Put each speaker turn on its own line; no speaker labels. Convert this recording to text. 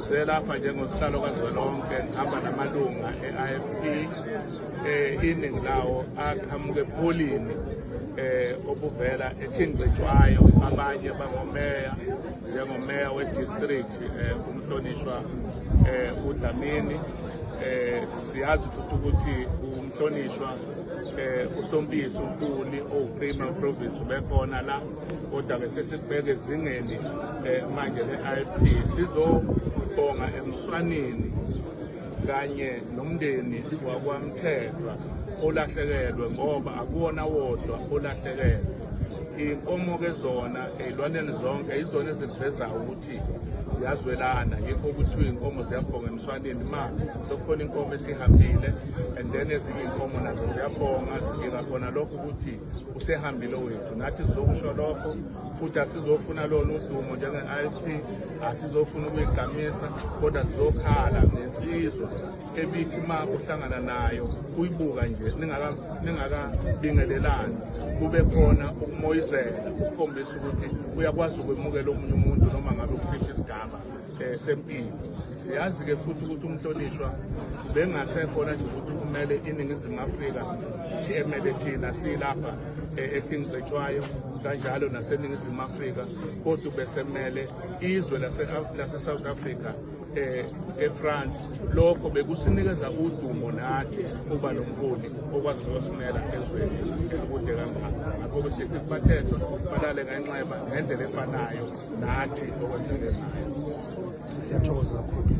Ngize lapha njengosihlalo kazwelonke, ngihamba namalunga e-IFP, iningi lawo aqhamuka ebuholini obuvela eKing Cetshwayo, abanye bangomeya njengomeya we-district, umhlonishwa uDlamini. Siyazi futhi ukuthi umhlonishwa uSompisi uNtuli owu-Premier Province ubekhona la, kodwa-ke sesikubheka ezingeni manje le-IFP. Sizobonga emswanini kanye nomndeni wakwaMthethwa olahlekelwe, ngoba akuwona wodwa olahlekelwe. Iy'nkomo ke zona ey'lwaneni zonke yizona ezikuvezayo ukuthi ziyazwelana, yikho kuthiwa iy'nkomo ziyabhonga emswanini ma sekukhona inkomo esihambile, and then ezinye iy'nkomo nazo ziyabhonga, zidinga khona lokho ukuthi usehambile wethu. Nathi sizokusho lokho futhi asizofuna lona udumo njenge-IFP, asizofuna ukuyigqamisa, kodwa sizokhala ngensizwa ebithi ma uhlangana nayo uyibuka nje ningakabingelelani kube khona ukumoyizela, ukukhombisa ukuthi uyakwazi ukwemukela omunye umuntu noma ngabe kusiphi isigaba sempilo. Siyazi-ke futhi ukuthi umhlonishwa bengasekhona nje ukuthi kumele iNingizimu Afrika emele thina silapha eKing Cetshwayo kanjalo naseNingizimu Afrika, kodwa besemele izwe lase-South Africa eFrance. Lokho bekusinikeza udumo nathi uba nomholi okwazi ukuyosimela ezweni elikude kangaka. Ngakho-ke sithi kubathethwa balale ngenxeba ngendlela efanayo nathi okwenzeke ngayo.
Siyathokoza kakhulu.